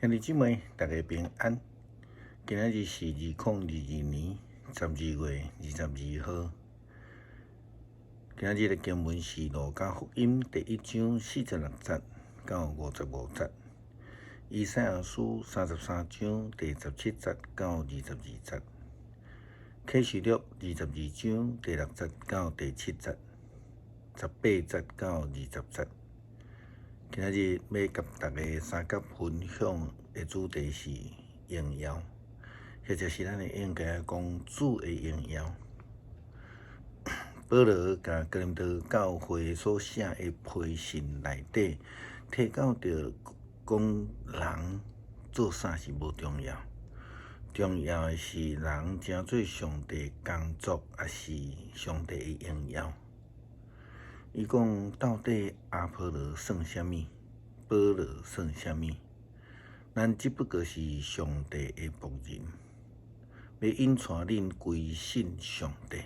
兄弟姊妹，大家平安。今仔日是2022年12月22號。今仔日的經文是《路加福音》第一章46節到55節，以賽亞書33章第17節到22節，啟示錄22章第六節到第七節，18節到20節。今仔日欲佮大家相佮分享的主題是榮耀，或者是咱會用該講主的榮耀。保羅共哥林多教會所寫的批信內底，提到著講人做啥是無重要，重要的是人成做上帝工作，抑是上帝的榮耀。伊講到底阿波羅算啥物？保羅算啥物？咱只不過是上帝的僕人，欲引帶恁歸信上帝。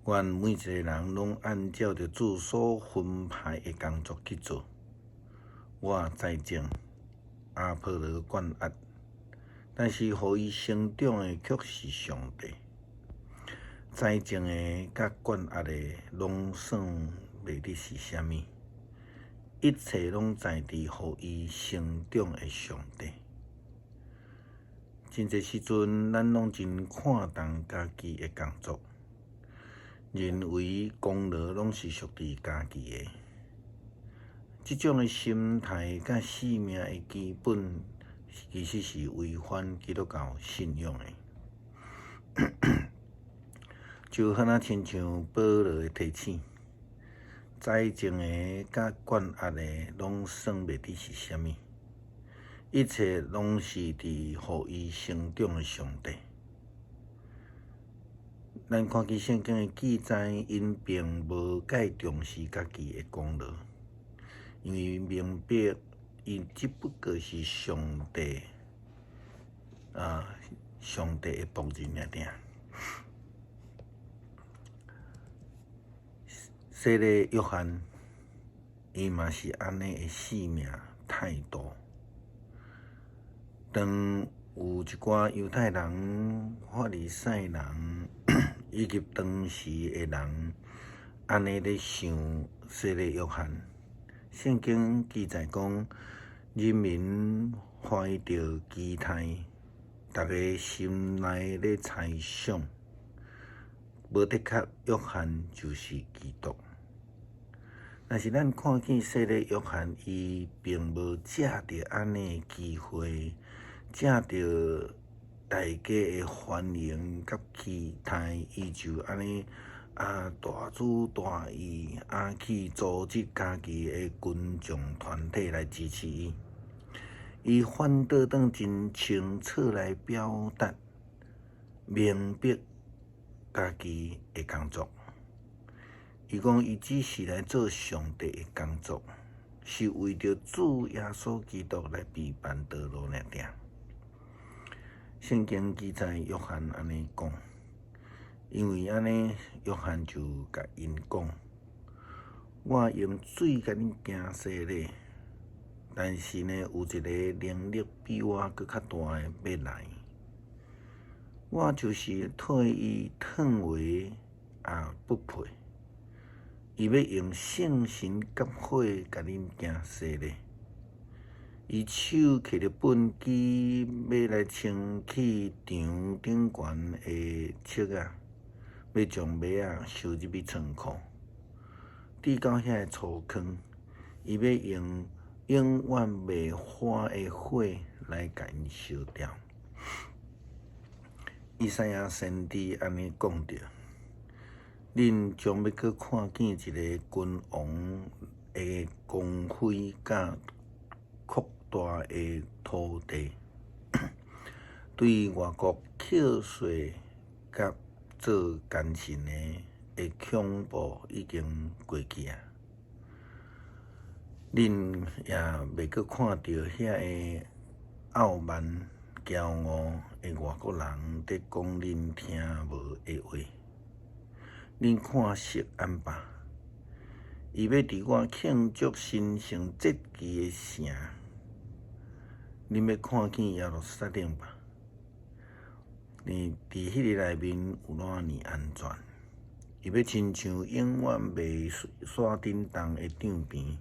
願每一个人攏按照著主所分派的工作去做。我栽種，阿波羅灌壓，但是予伊成長的卻是上帝。栽種的佮灌壓的，攏算袂得是啥物，一切攏在佇予伊成長的上帝。真濟時陣，咱攏真看重家己的工作，認為功勞攏是屬佇家己的。這種的心態佮生命的基本，其實是違反基督教信仰的。就好若親像保羅的提醒，栽種的佮灌壓的，攏算袂得是啥物，一切攏是佇予伊成長的上帝。咱看見聖經的記載，𪜶並無介重視家己的功勞，因為明白𪜶只不過是上帝啊，上帝的僕人爾爾。洗禮約翰，伊嘛是按呢的生命態度。當有一寡猶太人、法利賽人以及當時的人按呢咧想洗禮約翰，聖經記載講，人民懷著期待，逐家心內咧猜想。無的確，約翰就是基督。但是咱看見洗禮約翰，伊並無藉著按呢機會，藉著大家的歡迎佮期待，伊就按呢啊大主大意啊去組織家己的群眾團體來支持伊。伊反倒轉真清楚來表達明白家己的工作，伊講伊只是來做上帝的工作，是為著主耶穌基督來備辦道路爾爾。聖經記載約翰按呢講，因為按呢，約翰就共𪜶講：我用水共恁行洗禮，但是呢，有一个能力比我閣較大的欲來。我就是脫伊褪鞋也不配，伊欲用聖神佮火共恁行洗禮。伊手提著畚箕，欲來清去場頂懸的粟仔，欲將麥仔收入去倉庫。至到遐个粗糠，伊欲用永遠袂化的火來共𪜶燒掉。以賽亞先知按呢講著，恁將欲閣看見一个君王的光輝佮擴大的土地，對外國扣稅佮做奸臣的的恐怖已經過去啊！恁也袂閣看著遐个傲慢驕傲的外國人佇講恁聽無的話。恁看錫安吧，伊欲佇我慶祝神聖節期的城，恁欲看見耶路撒冷吧？佇彼个內面有偌爾安全？伊欲親像永遠袂煞振動的帳棚，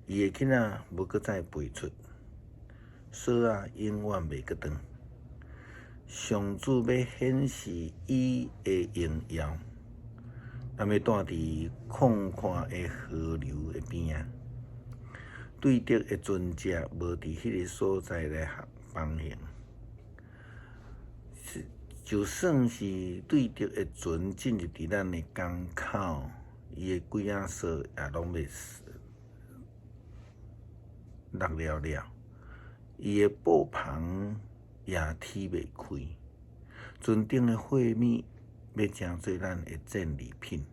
伊的囡仔無閣再飛出，索仔永遠袂閣斷。上主欲顯示伊的榮耀，咱欲住佇曠闊的河流的邊仔，對敵的船隻無佇彼个所在來航行。就算是對敵的船進入佇咱的港口，伊的櫃仔索也攏欲落了了，伊的布篷也鐵袂開，船頂的貨物欲成做咱的戰利品，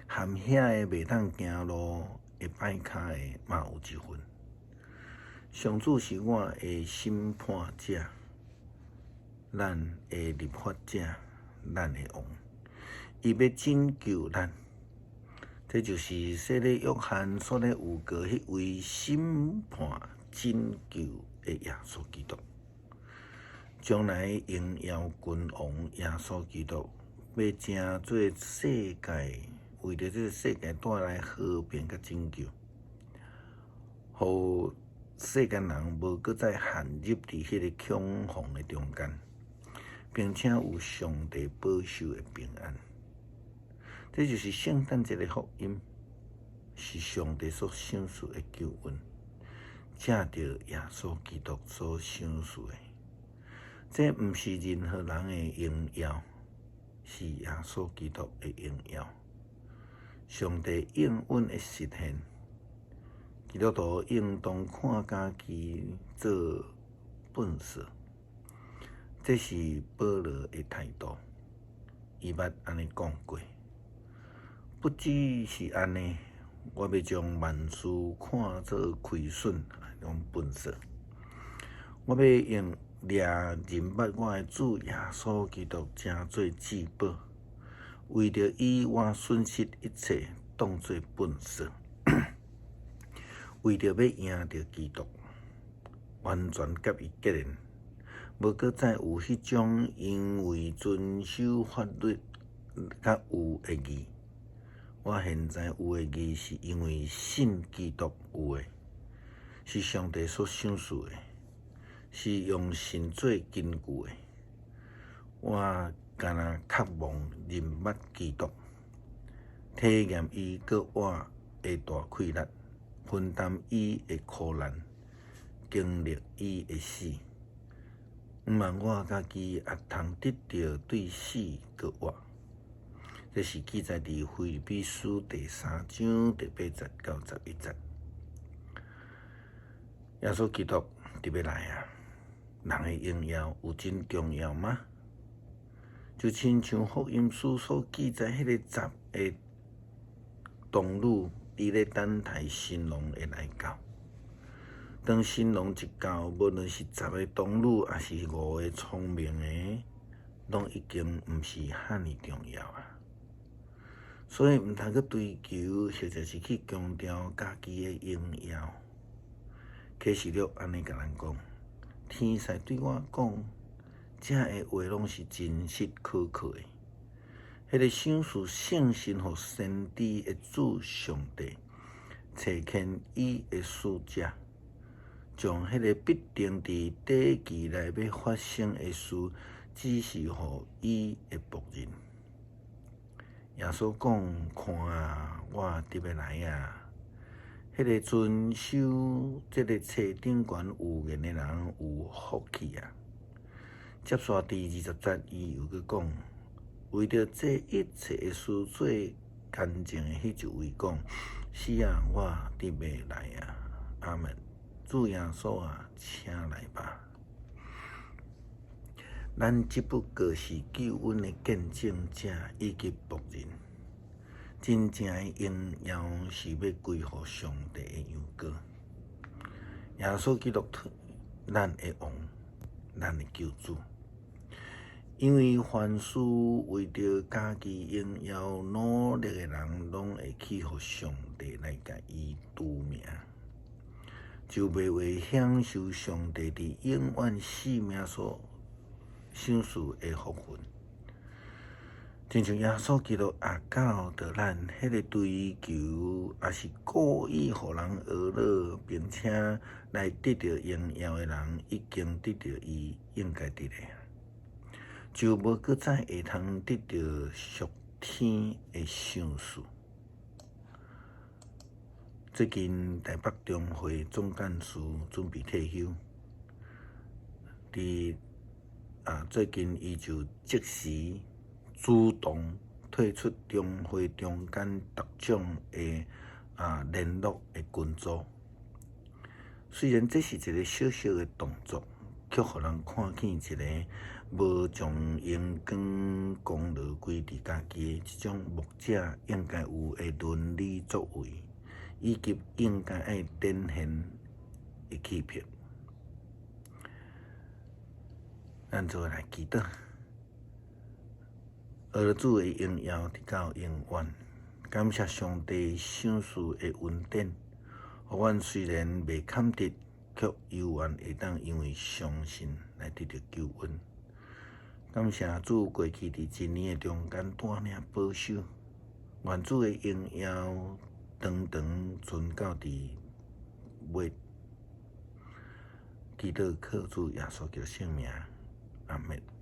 含遐个袂當行路會擺跤的嘛有一份。上主是我的審判者，咱的立法者，咱的王，伊欲拯救咱。這就是洗禮約翰所咧預告彼位審判拯救的耶穌基督。將來榮耀君王耶穌基督欲成做世界，為著這个世界帶來和平佮拯救，予世間人無閣再陷入佇彼个恐慌的中間，並且有上帝保守的平安。這就是聖誕節的福音，是上帝所賞賜的救恩，藉著耶穌基督所賞賜的。這毋是任何人的榮耀，是耶穌基督的榮耀。上帝應允的實現，基督徒應當看家己做糞掃。這是保羅的態度，伊捌按呢講過。不只是按呢，我欲將萬事看做虧損，攏糞掃。我欲用掠認捌我的主耶穌基督成做至寶，為著伊，我損失一切，當做糞掃。為著欲贏著基督，完全佮伊結連，無閣再有彼種因為遵守法律較有的義。我現在有的義，是因為信基督有的，是上帝所賞賜的，是用信做根據的。我干焦渴望認捌基督，體驗伊閣我的大氣力，分擔伊的苦難，經歷伊的死。毋望我家己也通得著對死閣活。這是記載佇腓立比書第三章第八節到十一節。耶穌基督就欲來啊！人的榮耀有真重要嗎？就親像福音書所記載，彼個十个童女佇咧等待新郎的來到。當新郎一到，無論是十个童女，抑是五个聰明的，攏已經毋是遐爾重要啊。所以毋通去追求，或者是去強調家己的榮耀。啟示錄按呢共咱講，天使對我講，這个話攏是真實可靠的。彼个賞賜聖神予先知的主上帝，差遣伊的使者，將彼个必定佇短期內欲發生的事，指示予伊的僕人。耶穌講：看啊，我得欲來啊！彼个遵守這个冊頂懸預言的人有福氣啊！接續佇20節，伊又閣講：為著這一切的事做見證的彼一位講：是啊，我得欲來啊！阿門。主耶穌啊，請來吧！咱只不過是救恩的見證者以及僕人，真正的榮耀是欲歸予上帝的羊羔。耶穌基督，咱的王，咱的救主。因為凡事為著家己榮耀努力的人，攏會去予上帝來共伊除名。就袂會享受上帝佇永遠生命所賞賜的福分。親像耶穌基督也教導咱，彼个追求，抑是故意予人呵咾，並且來得著榮耀的人，已經得著伊應該得的，就無閣再會通得著屬天的賞賜。最近台北中會總幹事準備退休，佇最近伊就即時主動退出中會中間特種的聯絡的群組。雖然這是一个小小的動作，卻予人看見一个無將榮光功勞歸佇家己的這種牧者應該有的倫理作為，以及應該愛展現的氣魄。咱做伙來祈禱。為了主的榮耀，直到永遠。感謝上帝賞賜的恩典，予阮雖然袂堪得，卻猶原會當因為相信來得著救恩。感謝主過去佇一年的中間帶領保守，願主的榮耀長長存到佇尾。祈禱靠主耶穌基督聖名，阿們。